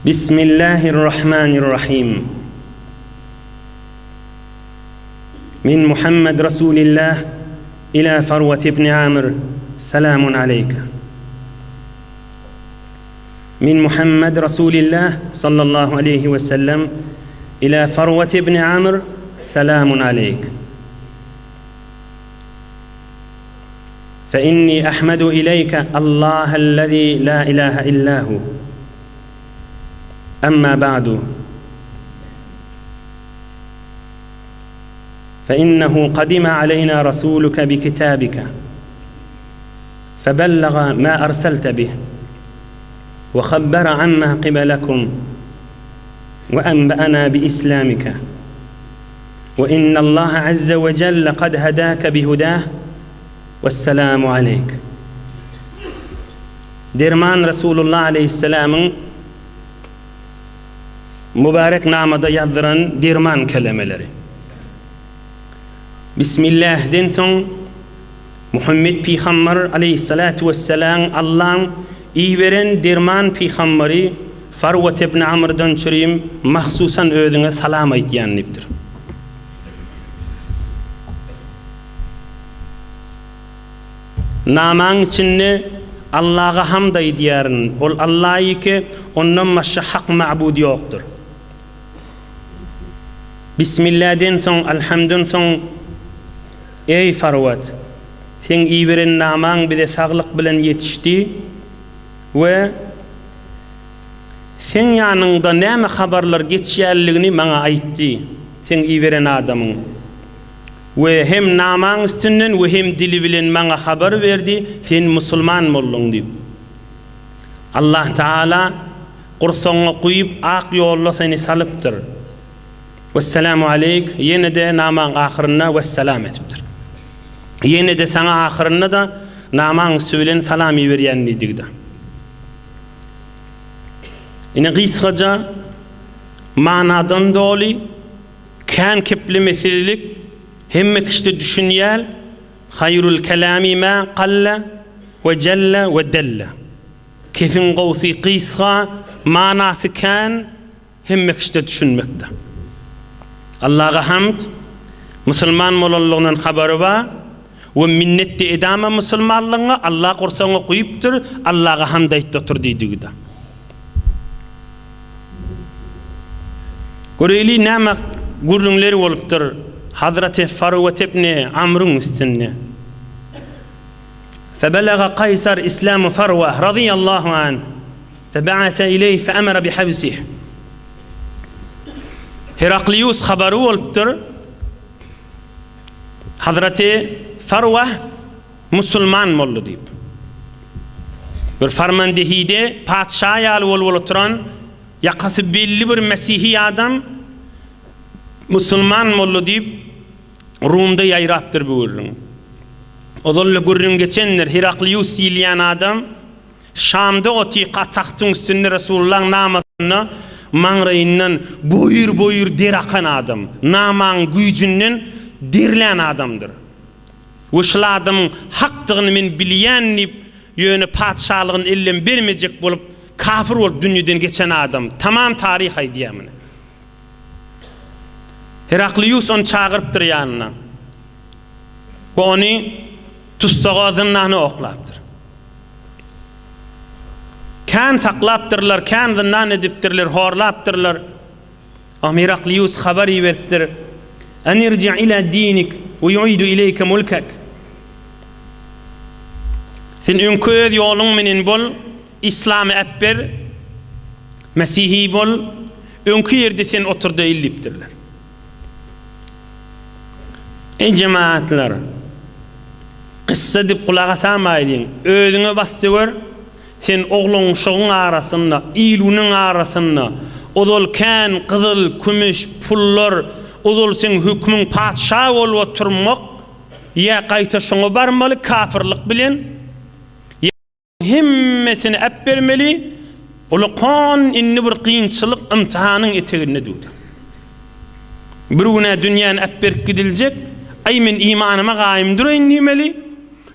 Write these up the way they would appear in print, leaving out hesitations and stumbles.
Bismillahirrahmanirrahim. Min Muhammed Rasulillah ila Farwat ibn Amr Salamun aleyke. Min Muhammed Rasulillah sallallahu aleyhi we sellem ila Farwat ibn Amr Salamun aleyk. Fe inni ahmedu ileyke Allahellezî la ilahe illa hu. Emma ba'du. فإنه قدم علينا رسولك بكتابك فبلغ ما أرسلت به وخبر عما قبلكم وأنبأنا بإسلامك وإن الله عز وجل قد هداك بهداه والسلام عليك Derman Resulullah aleýhissalamyň Mübarek namada ýazdyran derman kelemeleri. Bismillähden soň Muhammet pygambar aleýhissalatu wessalam Allaň iberen derman pygambary Farwat ibn Amrdan çürim mahsusan özüňe salam aýtýan diýipdir. Namaň içinde Allaga hamd aýdýaryn, Ol Alla ýeke, Ondan başga hak mabud ýokdur. Bismilläden soň, Alhamdan soň, Eý, Farwat! Seň iberen namaň bize saglyk bilen ýetişdi we seň ýanyňda näme habarlar geçýänligini maňa aýtdy, seň iberen adamyň. We hem namaň üstünden we hem dili bilen maňa habar berdi, sen musulman bolduň diýip. Allah Tagala gursagyňa guýup ak ýolla seni salypdyr. Wesselamu aleýk, ýene-de namaň ahyrynda wessalam edipdir. Ýene-de saňa ahyrynda-da namaň üsti bilen salam iberýän diýdigi-de. Ine gysgaja manadan doly Kän keplemesizlik hemme kişide düşünýär, Haýrul kelami ma galle we jelle we delle. Kefiň gowsy gysga, manasy kän, hemme kişide düşünmekde. Allaga hamd, musulman bolanlygyndan habary bar we minnetde edama musulmanlygyňa Allah gursagyňa guýupdyr, Allaga hamd aýtdy otur diýdigide. Göreýli näme gürrüňler bolupdyr Hazreti Farwet ibni Amryň üstünde. Febelaga Kaýsar islamu Farwa razyýallahu anh febaase ileýh feemere bihabsih. Heraklius habary bolupdyr. Hazreti Farwa musulman boldy diýip. Bir farmandehide patyşa ýaly bolup oturan ýakasy belli bir mesihi adam musulman boldy diýip Rumda ýaýrapdyr bu gürrüň. Ozal-da gürrüň geçendir, Heraklius diýilýän adam Şamda otyka tagtyň üstünde Resulullaň namasynda maňraýyndan boýur-boýur der akan adam, namaň güýjünden derlän adamdyr. We şul adamyň hakdygyny men bilýän diýip, ýöne patyşalygyny elden bermejek bolup, kafir bolup dünýeden geçen adam. Tamam taryh aýdýar muny. Heraklius ony çagyrypdyr ýanyna we ony tussaga, zyndana oklapdyr. Kän saklapdyrlar, kän zyndan edipdirler, horlapdyrlar. Am Heraklius habar iberipdir, An irji ila dinik we yuidu ileýke mulkek. Sen öňki öz ýoluň menen bol, islamy äpber, mesihi bol, öňki ýerde sen oturdaýyl diýipdirler. Eý jemagatlar! Kyssa diýip gulak asamaýlyň. Özüňe basdy gör, Sen oglan-uşagyň arasynda, il-günüň arasynda, ozal kän gyzyl, kümüş, pullar, ozal seň hökmüň patyşa bolup oturmak. Ýa gaýta şoňa barmaly kafyrlyk bilen, ýa hemmesini äpbermeli, ulakan indi bir kynçylyk ymtihanyň eteginde durdy. Bir gün-ä dünýäni äpberip gidiljek, aý men imanyma gaýym duraýyn diýmeli,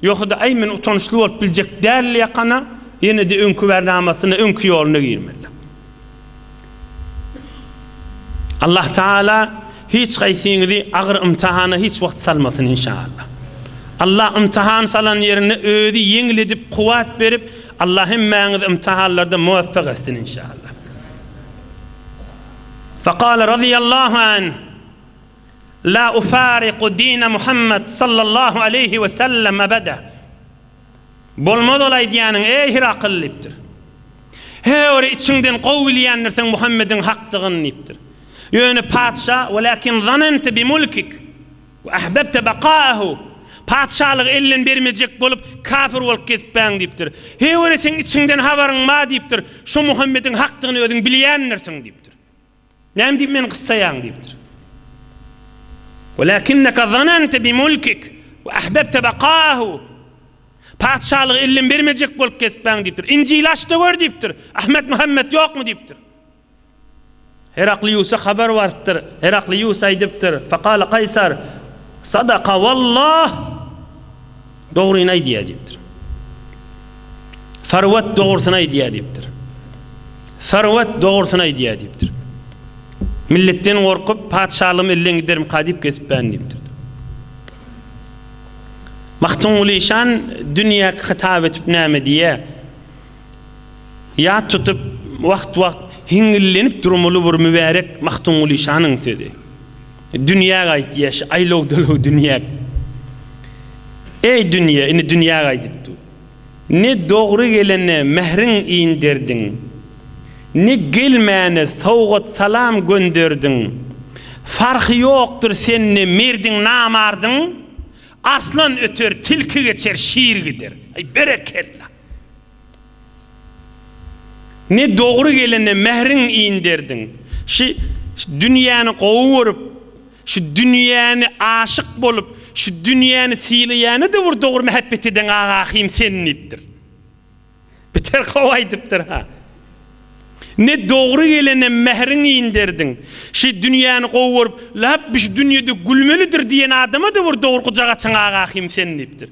ýogsa-da aý men utançly bolup biljek däl ýakana, ýene-de öňki bernamasyna, öňki ýoluna girmeli. Allah Taala hiç haýsyňyzy agyr ymtihana hiç wagt salmasyn inşallah. Allah ymtihan salan ýerinde özi ýeňil edip kuwwat berip Allah hemmäňizi ymtihanlarda muwaffak etsin inşallah. Fekale radiyallahu anh La ufariku dine Muhammed sallallahu aleyhi ve sellem ebede. Bolmaz ol aýdýanyň, eý Hirakyl diýipdir. He, içiňden gowy bilýändirsiň Muhammediň hakdygyny diýipdir. Ýöne patyşa, Welakin zanente bi mulkik we ahbebte bakaahu, Patyşalygy elden bermejek bolup, kafir bolup gezipbäň diýipdir. He, seň içiňden habaryň bar diýipdir. Şo Muhammediň hakdygyny özüň bilýändirsiň diýipdir. Näme diýip meni gyssaýaň diýipdir. Welakinneke zanente bi mulkik we ahbebte bakaahu. Patyşalygy elden bermejek bolup gezipbäň diýipdir. Injili aç-da gör diýipdir. Ahmet Muhammet ýokmy diýipdir. Herakliusa habar barypdyr. Heraklius aýdypdyr, Fekale Kaýsar, Sadaka wallah! Dogryny aýdýar diýipdir. Sarwat dogrusyny aýdýar diýipdir. Sarwat dogrusyny aýdýar diýipdir. Milletden gorkup, patyşalygym elden giderimka diýip gezipbän diýipdir. Magtymguly şan dünýä hytap edip näme diýýär? Ýat tutup, wagt-wagt hiňňillenip durmaly bir mübärek Magtymguly şanyň sözi. Dünýä gaýtýa, şu aýlaw-dalaw dünýä. Eý, dünýe, indi dünýä gaýdyp dur. Ne dogry gelene mähriň inderdiň, Ne gelmäne sowgat-salam gönderdiň. Farhy ýokdur sende merdiň, namardyň, Arslan öter, tilki geçer, şir gider. Aý, berekella! Ne dogry gelene mähriň inderdiň. Şi dünýäni gowy görüp, şu dünýäni aşyk bolup, şu dünýäni sylaýany-da bir dogry mähebbet eden agahym sen diýipdir. Biter gowy aýdypdyr-ha. Ne dogry gelene mähriň inderdiň. Şi dünýäni gowy görüp, läp şu dünýede gülmelidir diýen adama-da bir dogry gujak açan agahym sen diýipdir.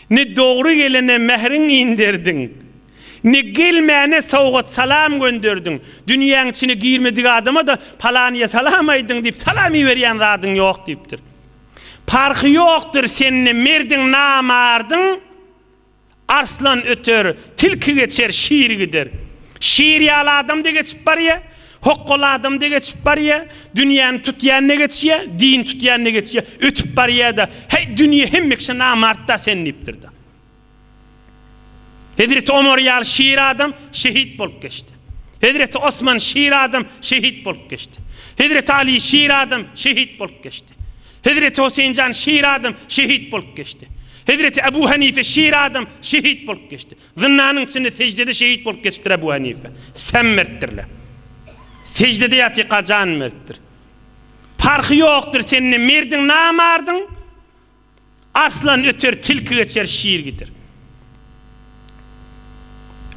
Ne dogry gelene mähriň inderdiň, Ne gelmäne sowgat-salam gönderdiň. Dünýäň içine girmedik adama-da palanyýa salam aýdyň diýip salam iberýän zadyň ýok diýipdir. Parhy ýokdur sende merdiň namardyň, Arslan öter, tilki geçer, şir gider. Şir ýaly adam-da geçip barýar, hokgaly adam-da geçip barýar, dünýäni tutýan-da geçýär, din tutýan-da geçýär, ötüp barýar-da, Heý, dünýe hemmekşe namart-da sen diýipdir-de. Hezreti Omar ýaly şir adam şehit bolup geçdi. Hezreti Osman şir adam şehit bolup geçdi. Hezreti Aly şir adam şehit bolup geçdi. Hezreti Hoseýinjan şir adam şehit bolup geçdi. Hezreti Ebu Hanife şir adam şehit bolup geçdi. Zyndanyň içinde seždede şehit bolup geçipdir Ebu Hanife. Sem beripdirler. Seždede ýatyka jan beripdir. Parhy ýokdur sende merdiň namardyň, Arslan öter, tilki geçer, şir gider.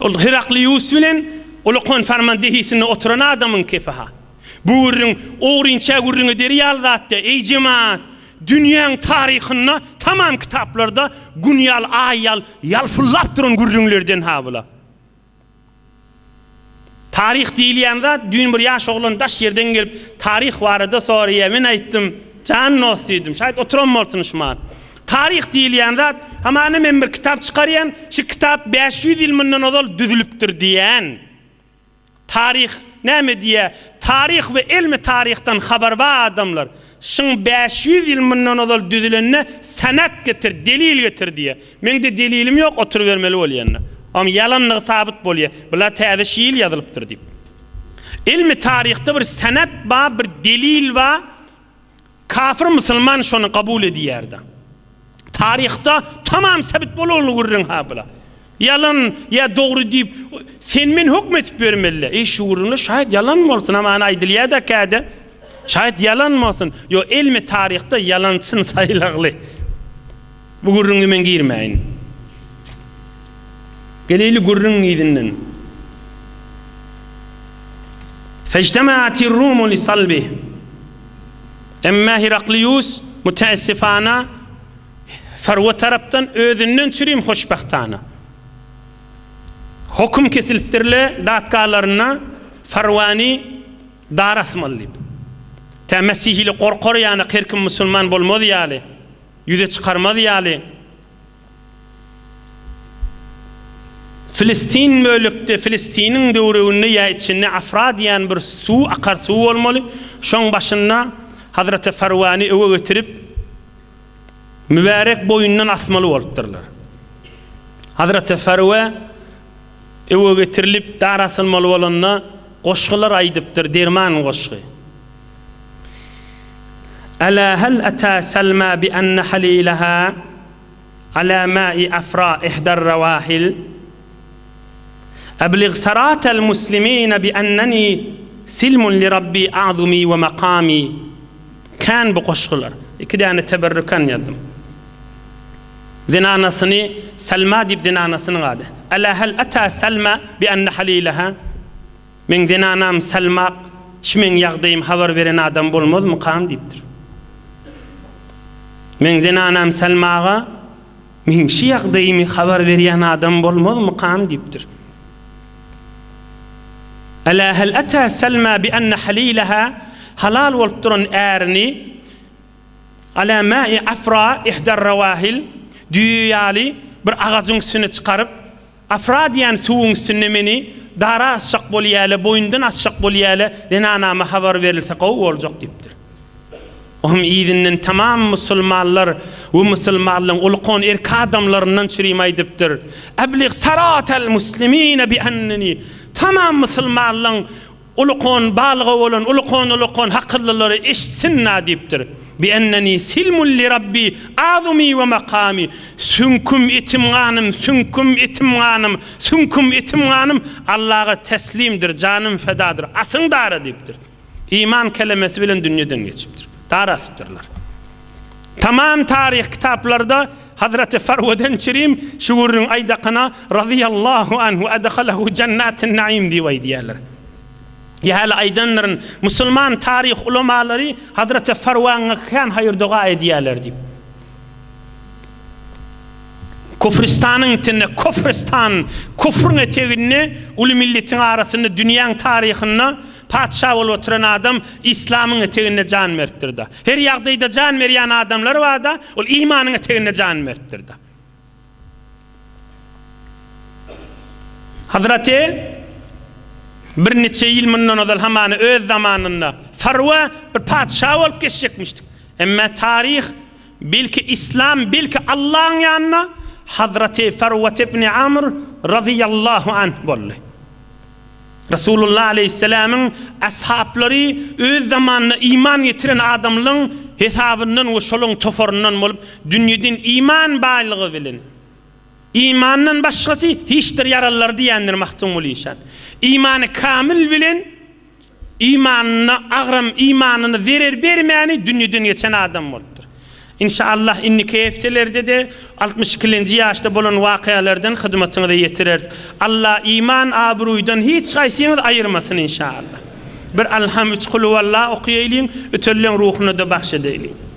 Ol Heraklius bilen Ulukhan farmandehisinde oturan adamyň kefi-ha. Bu gürrüň ogrynça gürrüň eder ýaly zat däl. Eý jemaat, dünýäň taryhynda tamam kitaplarda gün ýaly, aý ýaly ýalpyldap duran gürrüňlerden-ha bula. Taryh diýilýän zat, düýn bir ýaş oglan daş ýerden gelip, taryh barada soraýar. Men aýtdym, Jan dost diýdim, şaýt oturan bolsun şumal. Taryh diýilýän zat, hamana men bir kitap çykarýan, şu kitap 500 ýyl mundan ozal düzülipdir diýýän. Taryh näme diýýär? Taryh we elmi taryhdan habar bar adamlar. Şyň 500 ýyl mundan ozal düzülenine senat getir, delil getir diýýär. Meňde delilim ýok oturybermeli bolýanda. Oň ýalanlygy sabyt bolýa. Bula täze şi ýyl ýazylypdyr diýip. Ilmi taryhda bir senet bar, bir delil bar. Kafir musulman şony kabul edýärda. Taryhda tamam sebit bolanly gürrüň ha bula. Ýalan ýa dogry diýip sen men hökm etip bermeli. Eý şu gürrüňler şaýat ýalan bolsun hamana aýdylýada käde. Şaýat ýalan bolsun. Ýo ilmi taryhda ýalan çyn saýlagly. Bu gürrüňe men girmäýin. Geleýli gürrüň yzyndan. Fejtema'atir rumu li salbih. Emma Heraklius müteessifana Farwa tarapdan özünden çürim hoşbahtana. Hokum kesilipdirle datgalarynda Farwany dar asmaly diýip. Tä mesihili gorkar ýaly her kim musulman bolmaz ýaly, ýüze çykarmaz ýaly. Filistin bölekde, Filistiniň döwreginde ýa içinde Afra diýen bir suw, akar suw bolmaly. Şoň başynda Hazreti Farwany öwe getirip, mübärek boýundan asmaly bolupdyrlar. Hazreti Farwa öwe getirilip, dar asylmaly bolanda goşgular aýdypdyr, derman goşgy. Ela hel ata Selma bi enne halileha ala ma'i afra ihdar rawahil Eblig saratel muslimine bi enneni silmun li rabbi a'zumi we makami Kän bu goşgular. Iki däne teberrükan ýazdym. Zenanasyny Selma diýip zenanasynyň ady. Ela hel ata Selma bi enne halileha Meň zenanam Salmak şu meň ýagdaýym habar beren adam bolmazmykam diýipdir. Meň zenanam Salmaga meň şu ýagdaýymy habar berýän adam bolmazmykam diýipdir. Ela hel ata Salma bi enne halileha halal bolup duran ärini ala ma'i afra ihdar rawahil düýe ýaly bir agajyň üstüne çykaryp Afra diýen suwuň üstünde meni dara asjak bolýäle, boýundan asjak bolýäle, zenanama habar berilse gowy boljak diýipdir. Ohm yzyndan tamam musulmanlar we musulmanlaryň ulkan erk adamlaryndan çürim aýdypdyr. Eblig saratel muslimine bi enneni tamam musulmanlaryň Ulukon balyga bolan ulukon-ulukon hakyllylary eşitsin-dä diýipdir. Bi enneni silmun li Rabbi azumi we makami, Süňküm, etim-ganym, süňküm, etim-ganym, süňküm, etim-ganym Allaga teslimdir, janym fedadyr, asyň dara diýipdir. Iman kelemesi bilen dünýeden geçipdir. Dar asypdyrlar. Tamam taryh kitaplarda Hazreti Farweden çirim şu gürrüň aýdakana razyýallahu anhu edhalahu jannatin naim diýip aýdýarlar. Ýa häli aýdandyryn, musulman taryh ulamalary Hazreti Farwaňa kän haýyr-doga edýärler diýip. Kufristanyň içinde Kufristan, kufruň eteginde uly milletiň arasynda dünýäň taryhynda patyşa bolup oturan adam islamyň eteginde jan beripdir-de. Her ýagdaýda jan berýän adamlar barda, ol imanyň eteginde jan beripdir-de. Hazreti birniçe ýyl mundan ozal hamana öz zamanynda Farwa bir patyşa bolup geçjekmişdik. Emma taryh, belki islam, belki Allaň ýanynda Hazreti Farwat ibn Amr razyýallahu anh boldy. Resulullah aleýhissalamyň ashaplary öz zamanynda iman getiren adamlaryň hesabyndan we şolaryň toparyndan bolup, dünýeden iman baýlygy bilen, imandan başgasy hiçdir ýaralylar diýendir Magtymguly işan. Imany kamil bilen imanyna agram, imanyna zerer bermäni dünýeden geçen adam bolupdyr. Inşallah indiki hepdelerde-de 62-lenji ýaşda bolan wakalardan hyzmatyňyza ýetireris. Allah iman abruýdan hiç haýsyňyzy aýyrmasyn inşallah. Bir Alham üç Kulhuwallah okaýaýlyň, ötenleň ruhuna-da bahş edeýliň.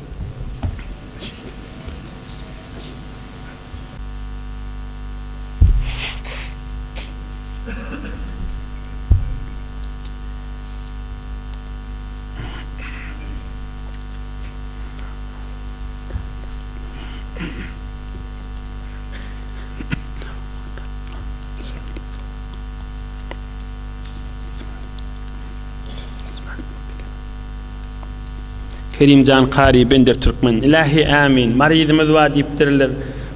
Kerimjan Kary Bender Türkmen Ilahi Amin Maryzymyz bar diýipdirler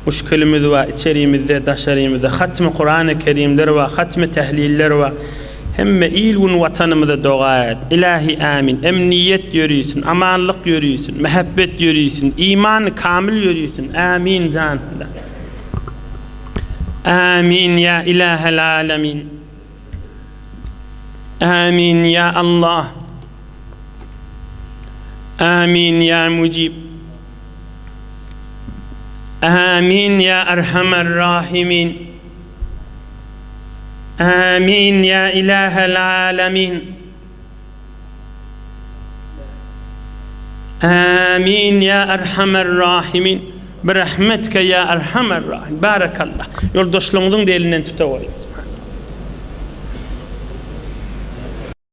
Muşkilimiz bar içerimizde daşarymyzda Hatmy Kurany Kerimler bar Hatmy Tehliller bar Hemme il gün watanymyza doga et Ilahi Amin Emniýet ýörisin amanlyk ýörisin mähebbet ýörisin iman kamil ýörisin Amin jan Huda Amin ýa Ilahel Alemin Amin ýa Allah Amin ýa Mujib. Amin ýa Erhamer Rahimin. Amin ýa Ilahel Alemin. Amin ýa Erhamer Rahimin. Birahmetke ýa Erhamer Rahimin. Barakallah. Ýoldaşlaryňyzyň-da elinden tutawaýyň.